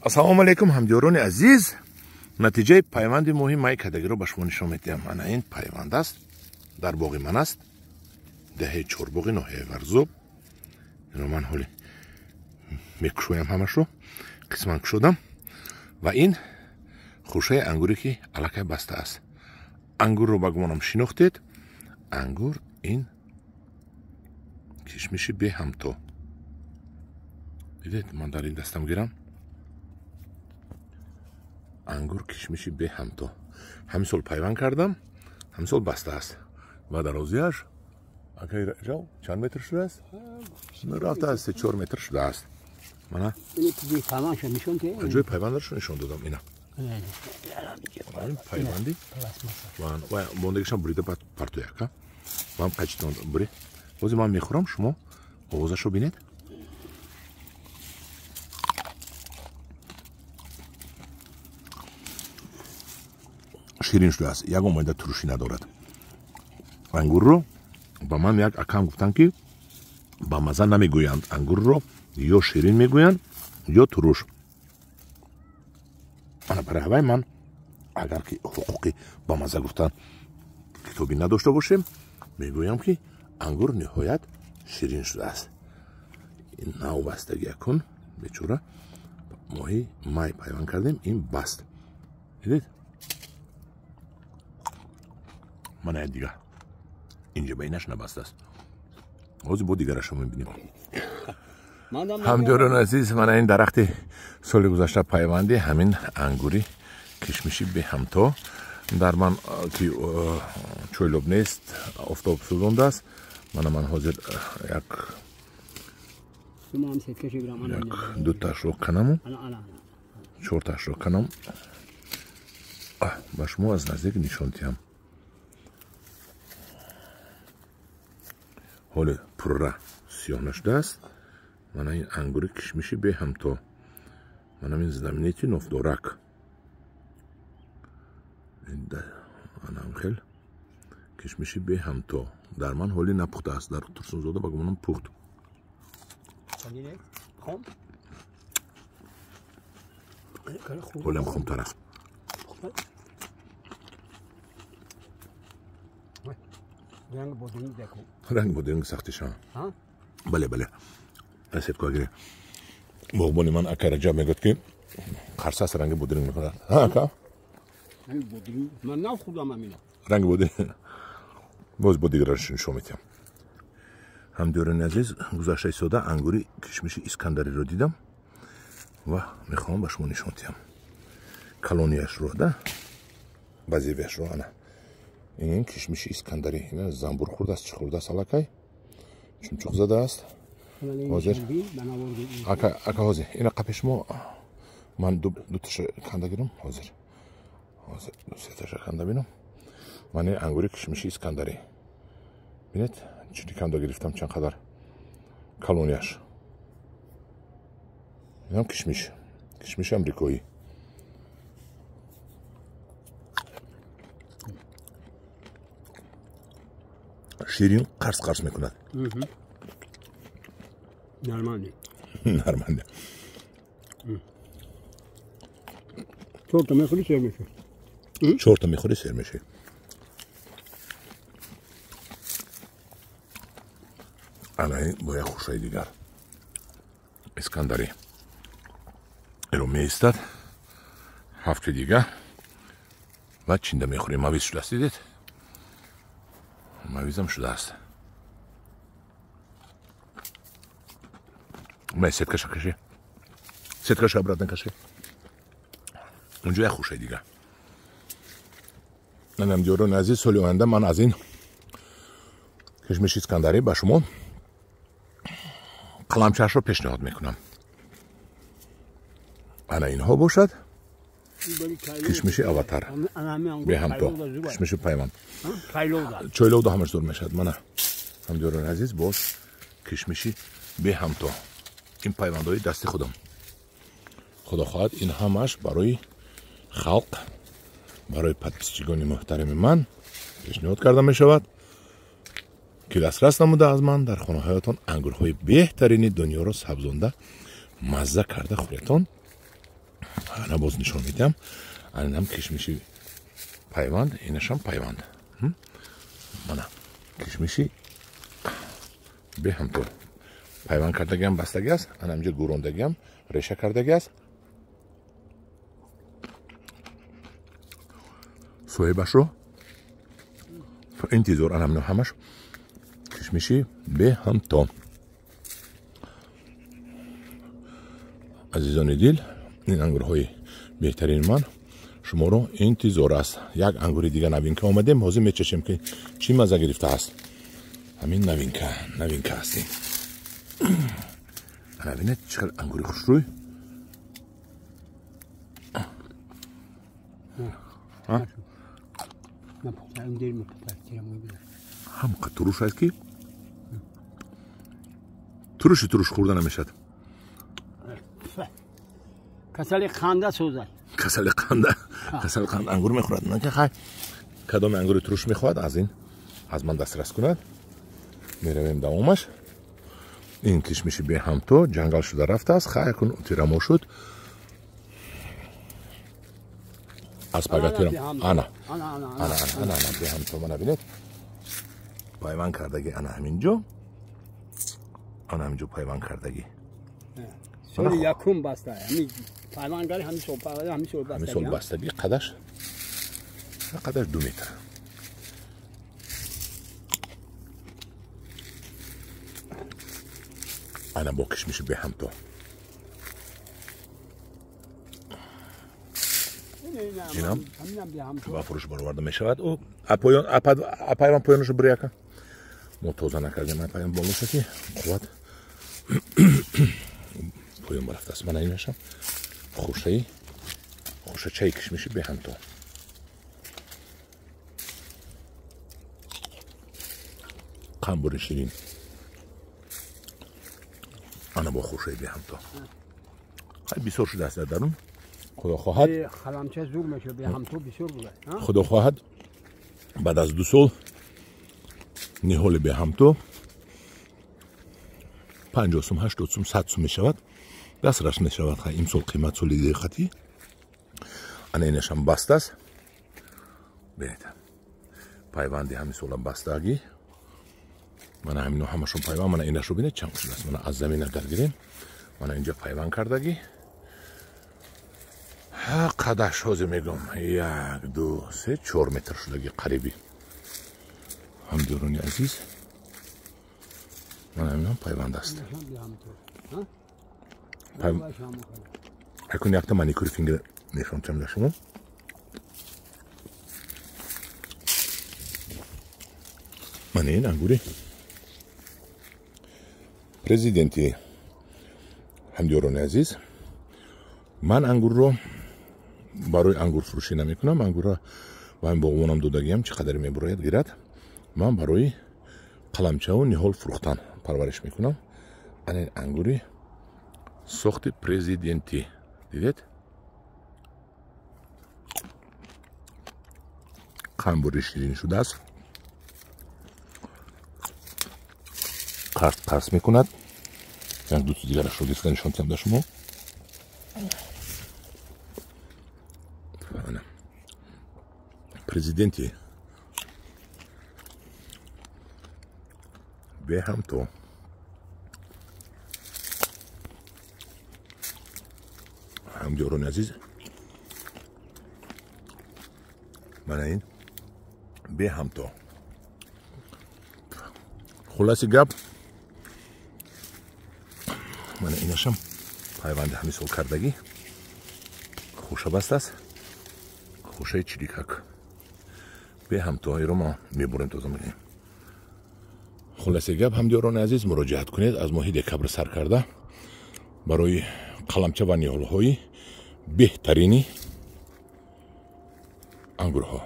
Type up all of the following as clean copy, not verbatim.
Ассалому алайкум, ҳамдиёрони азиз. Натиҷаи пайванди моҳи май кадагиро ба шумо нишон медиҳам. Ана ин пайванд аст, дар боғи ман аст, деҳаи Чорбоғи ноҳияи Варзоб. Ино ман ҳоли мекушоям, ҳамашро қисман кушодам. Ва ин хушаи ангуре ки аллакай баста аст. Ангурро ба гумонам шинохтед. Ангур ин кишмиши беҳамто. Дидед, ман дар ин дастам гирам. Ангур кишмиши беҳамто. Ҳамин сол пайванд кардам, ҳамин сол баста аст. Ва дарозиаш акай Раҷаб чанд метр шудааст? Рафта аз 3-4 метр шудааст. Мана ҷои пайвандаашро нишон додам. Ина пайванди мондагишам бурида партояка. Ман қачитон бури. Ҳозир ман мехӯрам, шумо овозашро бинед. Ширин шудааст, ягон майда турушӣ надорад. Ангурро ба ман як акам гуфтанд, ки ба маза намегӯянд. Ангурро ё ширин мегӯянд, ё туруш. Ана барои ҳавай ман агар ки ҳуқуқи ба маза гуфтан китобӣ надошта бошем, мегӯям ки ангур ниҳоят ширин шудааст. Ин навбастаги акун бечора моҳи май пайванд кардем, ин баст. Дидед? Мана як дигар инҷа ба инаш набастааст. Ҳозир бо дигарашро мебинем. Ҳамдиёрони азиз, мана ин дарахти соли гузашта пайванди ҳамин ангури кишмиши беҳамто. Дар ман ки чойлоб нест, офтоб сӯзондааст. Мана ман ҳозир як дуташро канаму чорташро канам, ба шумо аз наздик нишон диҳам. Ҳоле пурра сиёҳ нашудааст. Мана ин ангури кишмиши беҳамто. Мана ин знаменити нофдорак. Анам хел кишмиши беҳамто. Дар ман ҳоли напухтааст, дар Турсунзода ба гумонам пухт. Ҳолиам хомтар аст. Ранг бодиринг сахтиша. Бале, бале. Сетко агире. Боғбони ман ака Раҷаб мегӯяд, ки қарсас ранги бодиринг мекунад. Ҳа, ака? Ранги бодиринг. Ман нахӯрдам амина. Ранги бодиринг. Боз бо дигараш нишон медиҳам. Ҳамдиёрони азиз, гузаштаи сода ангури кишмиши Искандариро дидам ва мехоҳам ба шумо нишон диҳам. Калонияшро, да? Базевияшро ана. Ин кишмиши Искандарӣ. Ина занбур хӯрдааст, чӣ хӯрдааст аллакай? Чумчуқ задааст. Ҳозир ака, ака ҳозир ина қапи шумо ман дуташа канда гирам. Ҳозир ҳозир ду сеташа канда бинам. Ман ин ангури кишмиши Искандарӣ. Бинед, чӣ канда гирифтам, чанд қадар калонияш. Инам кишмиш, кишмиши амрикоӣ. Ширин қарс қарс мекунад. Нормально. Нормально. Чорта мехӯри, сер мешавӣ. Чорта мехӯри, сер мешавӣ. Ана ин бо як хушаи дигар. Искандарӣ. Иро меистад. Ҳафти дига ва чинда мехӯрем. Мавиз шудааст, дидед? Мавизам шудааст. Май сеткаша каши. Сеткаша обратно каши. Унҷо як хушаи дига. Манам диёрони азиз, соли оянда ман аз ин кишмиши Искандарӣ ба шумо қаламчаашро пешниҳод мекунам. Ана инҳо бошад кишмиши аватар беҳамто, кишмиши пайванд. Чойловда ҳамаш зур мешавад. Мана ҳамдиёрони азиз, боз кишмиши беҳамто. Ин пайвандҳои дасти худам. Худо хоҳад ин ҳамаш барои халқ, барои подписчигони муҳтарами ман пешниҳод карда мешавад, ки дастрас намуда аз ман дар хонаҳоятон ангурҳои беҳтарини дунёро сабзонда мазза карда хӯретон. Ана боз нишон медиҳам. Анам кишмиши пайванд, инашам пайванд. Мана кишмиши беҳамто пайванд кардагиам бастагӣ аст. Ана инҷо гӯрондагиам реша кардагӣ аст. Соҳибашро интизор. Анам ҳамаш кишмиши беҳамто. Азизони дил, ин ангурҳои беҳтарини ман шуморо интизор аст. Як ангури дига новинка омадем, ҳозир мечашем ки чӣ маза гирифтааст. Ҳамин новинка, новинка аст ин. Ана бинед чӣ хел ангури хушрӯй. Ҳамқа туруш аст ки туруши туруш хӯрда намешавад. Касали қанда сӯзад. Касали қанда, касали қанд ангур мехӯрад. На ки хай кадоме ангури туруш мехоҳад, аз ин аз ман дастрас кунад. Меравем давомаш. Ин кишмиши беҳамто ҷангал шуда рафтааст. Хай акун тирамо шуд. Аз пага тирам. Ана. Ана, ана, ана, ана беҳамто мана бинед. Пайванд кардаги ана ҳамин ҷо. Ана ҳамин ҷо пайванд кардаги. Соли якум баста. Ҳамин пайвангари ҳамин сол, ҳамин сол бастаги. Ҳамин сол бастаги қадаш қадаш 2 метр. Ана бо кишмиши беҳамто. Инам ба фурӯш бароварда мешавад. Ӯ апоён апайван поёнашо биряка. Мо тоза накардем апайван болоша ки қувват поён барафтааст. Мана инашам хушаи хушачаи кишмиши беҳамто. Қамбури ширин. Ана бо хушаи беҳамто. Хай бисёр шудааст дар дарун. Худо хоҳад қаламча зур мешавад, беҳамто бисёр буда. Худо хоҳад баъд аз 2 сол ниҳоли беҳамто 50 сум, 80 сум, 100 сум мешавад. Дастрас мешавад. Хай имсол қимат соли диққатӣ. Ана инашам бастааст. Бинед. Пайванди ҳамин солам бастагӣ. Мана ҳамино ҳамашон пайванд. Мана инашро бинед чанд шудааст. Мана аз замин агар гирем, мана инҷа пайванд кардагӣ. Ҳа қадаш ҳозир мегӯм 1 2 3 4 метр шудагӣ қариби. Ҳамдиёрони азиз, мана ҳаминам пайванд аст. Акун якта маникюри фингер нишон чам дар шумо. Мана ин ангури президенти. Ҳамдиёрони азиз, ман ангурро барои ангурфурӯшӣ намекунам. Ангурро ба ҳамин боғбонам додагиам, чӣ қадаре мебурояд гирад. Ман барои қаламчаву ниҳол фурӯхтан парвариш мекунам. Ана ин ангури сохти президентӣ. Дидед? Қамбури ширин шудааст. Қарс қарс мекунад. Як дути дигарашро гирифта нишон диҳам дар шумо. Ана президенти беҳамто. Ҳамдиёрони азиз, мана ин беҳамто. Хулоси гап, мана инашам пайванди ҳамин сол кардагӣ. Хуша бастааст. Хушаи чирикак беҳамто. Иро мо мебурем, тоза мекунем. Хулоси гап, ҳамдиёрони азиз, муроҷиат кунед. Аз моҳи декабр сар карда барои қаламча ва ниҳолҳои беҳтарини ангурҳо.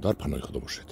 Дар паноҳи Худо бошед.